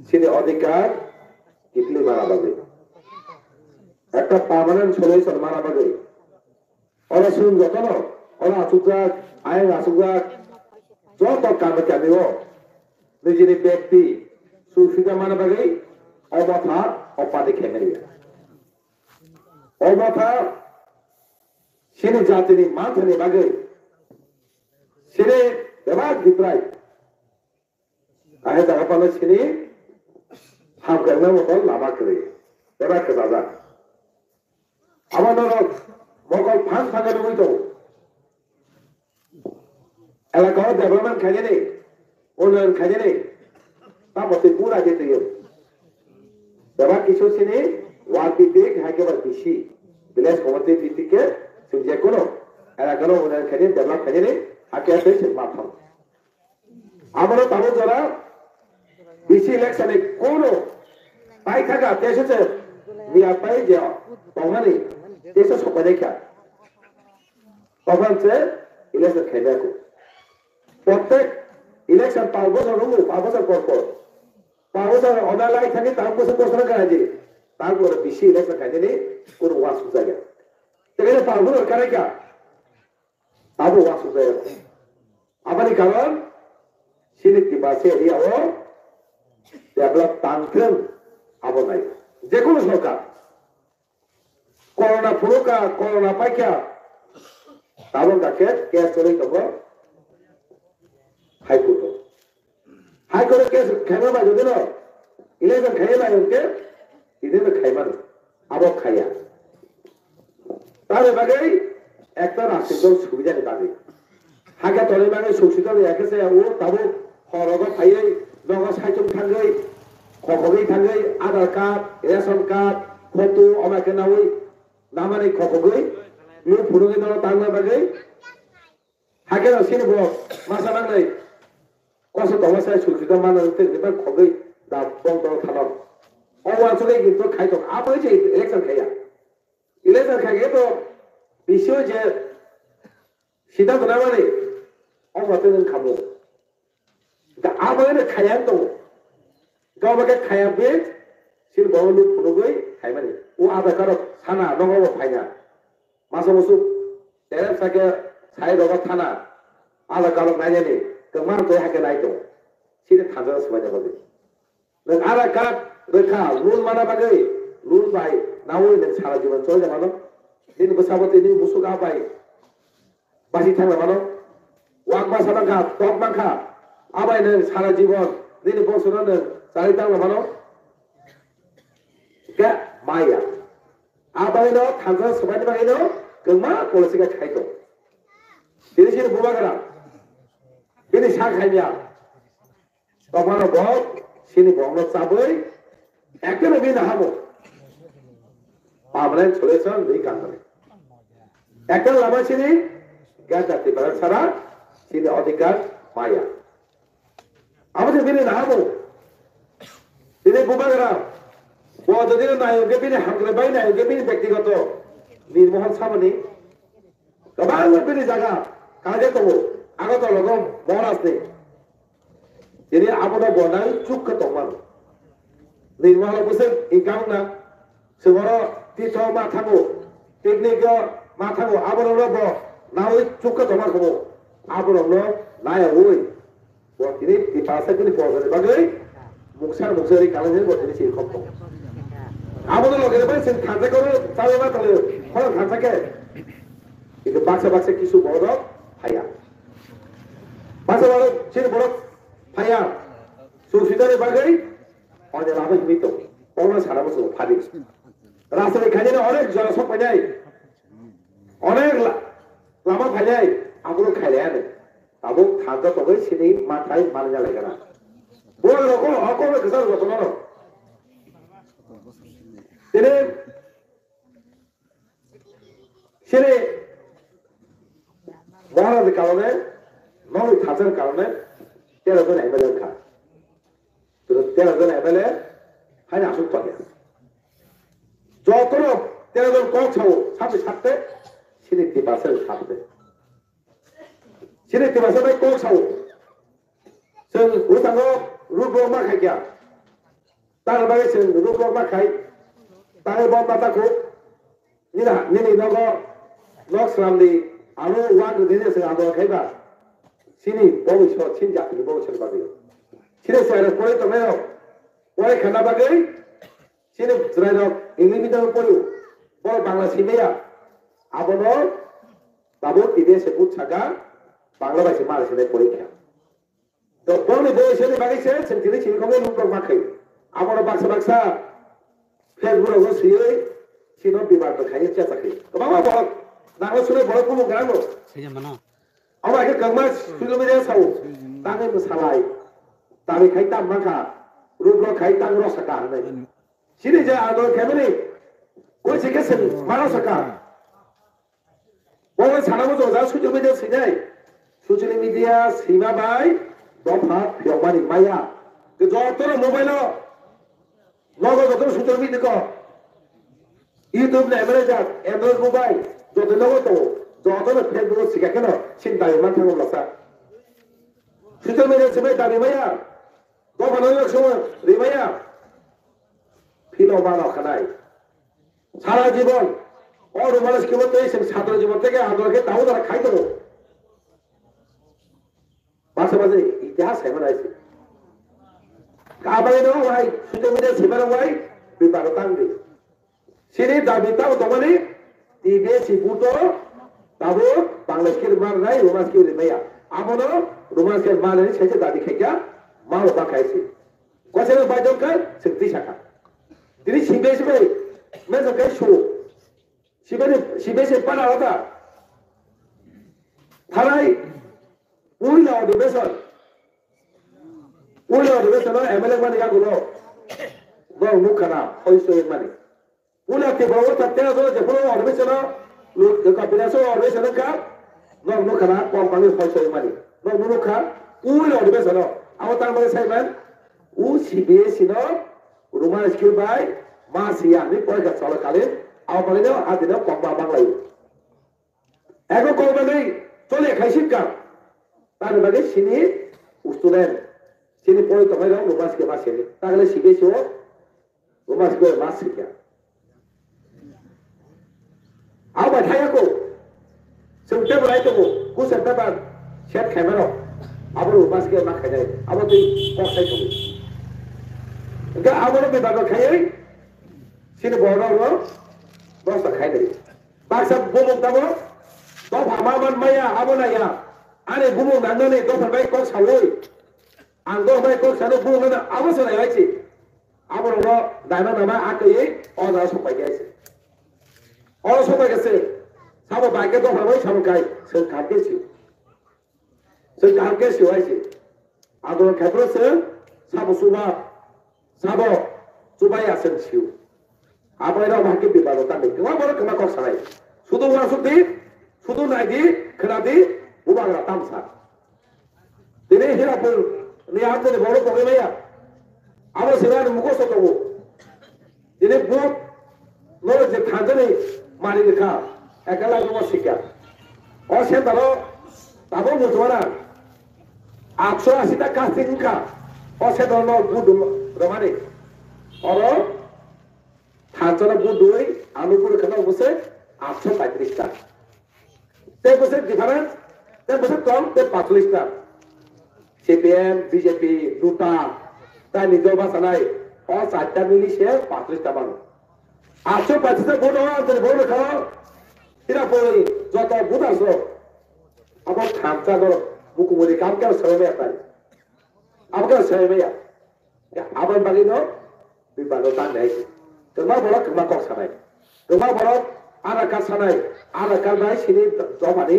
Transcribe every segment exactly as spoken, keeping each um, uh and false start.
chini odhikar kiphilwi mana bagwi, ekta permanent solution mana bagwi, oro chwng jotono, oro achukjak, ayang achukjak, joto kami kami o nijini bekti sukhita mana bagwi o motha o party khaimani. O motha chini jatini manthani bagwi chini bebak Tiprai. Ahai jaga phano chini hamkrakna motol lama kwrwi eba kwchajak. Abo norok mokol phan thangwi nugwi tongo. Elaka o development khainani, unnayon khainani, tamo twi pura je twiyo. Eba kisu chini ward bhitik, hai khe ba B C, village committee bhitik khe chwng je kono elaka no unnayon khainani, develop khainani, hakhe twi chwng ma thang. Amoro tabuk jora B C election ni kono pai kha ga, teisa se miya pai je tongmani teisa sopai kha. Tokhan se election khaina ko. Prottek election pal bosor rungo, pal bosor por por. Pal bosor ona lai thani tabuk bosor bosor kha je. Tabuk B C election khainani kono wasuk jaga. Tei pal bosor kha kha. Abo wasuk jai rok. Aboni karon chini Tiprasa area o develop tang thung abo nai. Jekunu sorkar corona phunuka, corona paikha, tabok da khe case choli tongo High Court o. High Court o case khaima bai jodi no election khaima bai hwnkhe tini no khaimano. Abo khaya. Tare bagwi ekta rajnik dol subidani bagwi. Hake tore bagwi suksita de yakhe se o tabuk horogo phaiwi nogo saichung thangwi, khokogwi thangwi, Aadhaar card, ration card, photo, oma khe nawi namani khokogwi, lu phunugwi nogo tangna bagwi. Hake no sini bo masa nangnai. Koso tongo sai suksita mano tei ni bang khogwi da bong tong thano. O wansugwi ni to khai tong. Abo je election khaya. Election khai to bisio je sida guna mani. O wato nang khamu. Da abo ne khaya tongo. Ga ba ke khaya be sini bo lu phunugwi khai mani. O Aadhaar card sana nogo bo phaina. Masa musuk terep sake sai rogo thana ala kalok nainani kwmar tei hake nai tongo. Sini thansa swbaina bagwi. Nwng Aadhaar card rwkha loan mana bagwi, loan bai nawi nwng sara jibon choli mano. Nini bwsabo tei nini musuk a bai basi thangna mano. Wak masa mankha, tok mankha, abai nwng sara jibon nini bongsono nwng chari tangna mano. Ga maya. Abaino thansa swbaini bagwino kwbangma policy khe khai tongo. Bini sini bubagra, bini sak hamya. Tongmano bo sini bongno chabwi ekdom bini hamo. Permanent solution ri kanmani. Ekta lama sini gajati bara sara sini odhikar maya. Abo je bini nahamo. Bini bubagra. Bo jodi nayo ke bini hamkrai bai nayo ke bini bektigoto nirmohon samani. Kwbangma bini jaga kaje tongo. Agartala gom Maharaj ni. Tini abono bo nai chuk khe tongmano. Nirmohon bwswk income na. Sengoro titho ma thango, picnic o ma thango, aborokno bo nawi chukha tongma khumu, aborokno nayawi bo tini Tiprasa bini borjani bagwi mungsa mungsa ri kalaijak bo tini sini khok tongo. Abono loge bai sini thansa koro chawi ma tonglaio, khorang thansa khe. Iko baksa baksa kisu borok phaiya. Baksa borok sini borok phaiya. Susidani bagwi Onek lama himwi tongo. Onek sara bwskango phadi. Rastani khainani onek jora sok painai. Onek la-, lama phainai. Abono khailaiya no. Tabuk thansa tongwi sini mathai manna laigana. Bo rokho hokor kwchar jotono. Tini Sini Maharaj ni karone, nogwi thachar karone, tero jon M L A wngkha. Tero jon M L A haino aswk tongya. Jotono tero jon kok sao, sabi sakte, sini Tiprasa sakte. Sini Tiprasa bai kok sao. Chwng bwskango road block ma khaikha. Tang bagwi chwng ruk rok ma khai. Tangwi bom ma takhuk. Nini, nini nogo nok slamdi aro wan rwdi se abo khai ba. Chini bobiswt, chini jatini bobiswt bagwi. Chini chwrai rok porwi tongnai rok. Porwi khana bagwi chini chwrai rok English medium porwi. Bo Bangla simaya. Abono tabuk T V S se but saka Bangla bai se mara sinai porikha. To boni bo iseni bagwi se chwng tini chini khogwi nuk rok ma khai. Abono baksa baksa Facebook rogo swiwi chino bibad rok khai cha cha khai. Kwbangma borok nanglo sule borok kumu gango. Sejamano. Abo hai khe kwbangma social media sao. Tangwi mwsalai. Tangwi khai tam mankha. Ruk rok khai tang rok saka hinwi. Chini je ano khe mani. Koi se khe se mano saka. Bo sana bo joja social media sinai. Social media sima bai dopha phiyokmani maya. Ke joto no mobile o. Nogo joto social media ko. YouTube na Android jak, Android mobile. Joto nogo to. Joto no Facebook o sika keno. Sinta yo man thango lasa. Social media sima dabi maya. Dopha no yok sumo rimaya. Philo mano khanai. Sara jibon o Roman school-o tei chwng chhatro jibon theke ador khe tamo dara khai tongo. Basa basa itihas hai manai se. Kabai no wai, sujak media sibaro wai, biparo tang di. Sini dabi tamo tongmani, T B S si buto, tabo Bangladesh kiri mar nai, Roman school ri maya. Abono Roman school mar nai, sai se dabi khai kya, ma ba khai se. Kwcharo bai jong kha, chwng twi sakha. Tini C B S bai, mesa kai su. C B S, C B S pana wata. Tharai, puila odhibeson. Puila odhibeson, M L A mani yagulo. Bo nukhana, hoi soi mani. Pula Tripura o tak tera jora jephuru odhibesono, lu-, kapila so odhibesono ka, nok nukhana, kompani hoi soi mani. Nok nukha, pula odhibesono. Abo tang mani sai man, u C B S E no, Roman school bai, ma siya ni porikha cholo kali, abo mani no, adi no, kokma banglai. Ego kokma nei, chole khai sikka. Tani bagi sini, student, sini pori tongai rok, Roman school ma sini. Tagli C B S E o, Roman school ma sikya. Abo bai thaya ko. Chwng tei belai tongo. Kusa tei ba set khaima rok. Abo rok Roman school ma khainai. Abo tei kok sai tongo. Engkhe abo rok ni bagwi khaiwi sini borok rok no nosto khainai. Baksa bumung tamo dopha ma man maya abo naya. Ani bumung nangnani dopha bai kok sawi. Ang dopha bai kok sano bumung nana abo se nai bai si. Aborokno daima daima akhaiwi o jaga sokpai khe se. Oro sokpai khe se. Sabo bai khe dopha bai sabo kai se kaham khe se. Se kaham khe se hai se. Abo khe phuru se sabo chuba, sabo chuba ya se sio. Abo ino ma khe bibado tangwi kwma borok kwma kok sanai. Sudu uansuk di, sudu nai di, khna di, bubagra tamsa. Tini Hirapur ni ang tini borok pogwi maya. Abo sira ni mukhang sotongo. Tini bu no je thanjani mari rikha. Ekala no sikha. O sentaro tabo mutuara. Atso asita casting kha. O sentaro no bu romani. Oro Thansa no bu dui, alu bu rwkha no bwswk aatso paitris ta. Tei bwswk difference, tei bwswk tong, tei paitris ta. C P M, B J P, Juta, tai ni dol bwsanai, o charta mili se paitris ta mano. Aatso paitris ta vote o ang tini vote rwkha o, tira pori, joto voters rok. Abo thansa no bukumuni kam khe swrwngmaya tai. Abo khe swrwngmaya. Aboni bagwi no bibado tang nai. Kwma borok kwma kok sanai. Kwma borok Aadhaar card sanai. Aadhaar card bai sini dophani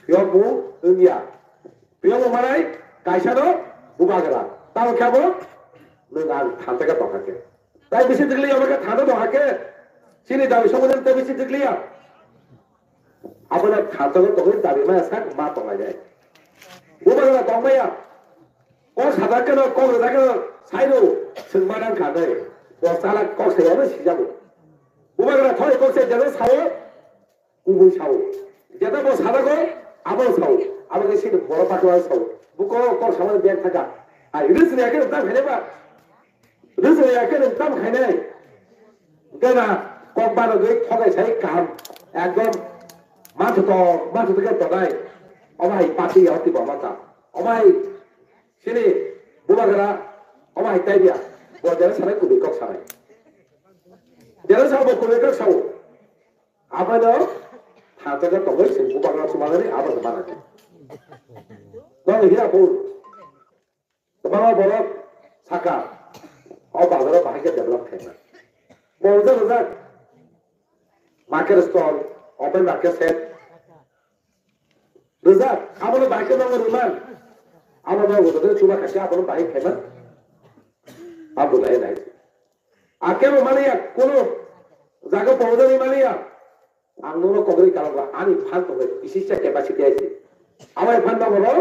piyok bu wngya. Piyok wngmanai kaisa no bubagra. Tamo khe abo nwng ang thansa khe tongkha khe. Tai bisi tikliya abo khe thansa tongkha khe. Sini dabi somodan tai bisi tikliya. Abono thansa khe tongwi dabi maya sak ma tonglai nai. Bubagra tongmaya. Kok sajak keno, kok rwjak keno, saino chwng ma nang kha nai. Bo chalak kok sai ano sijago. Bubagra thoi kok sai jeno sao, kubui sao. Jeta bo sajago, abo sao. Abo khe sini borok bakla sao. Buko kok samani bag thaka. Ai, rwsni ake ta phene ba. Bwswk ya khe nwng tamo khainai? Gana kok barogwi thokai sai kaham. Ekdom mathotok, mathotok khe tonai. Omo hai party ya hoti bo mata. Omo hai sini bubagra, omo hai tai dia. Bo jera sanai kubui kok sanai. Jera sa bo kubui kok sao. Abono thansa khe tongwi chwng bubagra chumanani abo se manai. Nong hira bul. Kwbangma borok saka, o bazaro bahai khe develop khaima. Bo rijak rijak. Market stall, open market shed. Rijak, abono bahai khe nangma riman. Abono ujagwi chuba khaikhe abono bahai khaima. Abo lai lai. Akebo maliya, kono jaga pawdani maliya. Ang nono kogri kalongo, ani phan tongo, bisisa capacity aise. Awai phan tongo ro,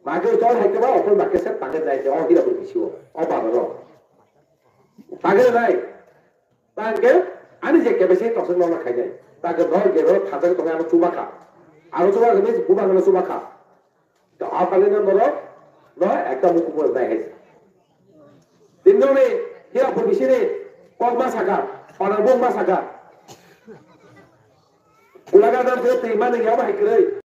mage tol hai keba, opor mage se tange jai se, o hira bo bisio, o baba ro. Tange jai, tange, ani je capacity toksok nono khai jai. Tange ro, ge ro, thajak tongo, ano chuba kha. Aro chuba kha, bubang ano chuba kha. To apalina norok no ekta mukumu nai hai. Tinjoni hira pur bisini kok ma saka, panang bung ma saka. Kulaga dam se twi mani yaba hai kwrwi.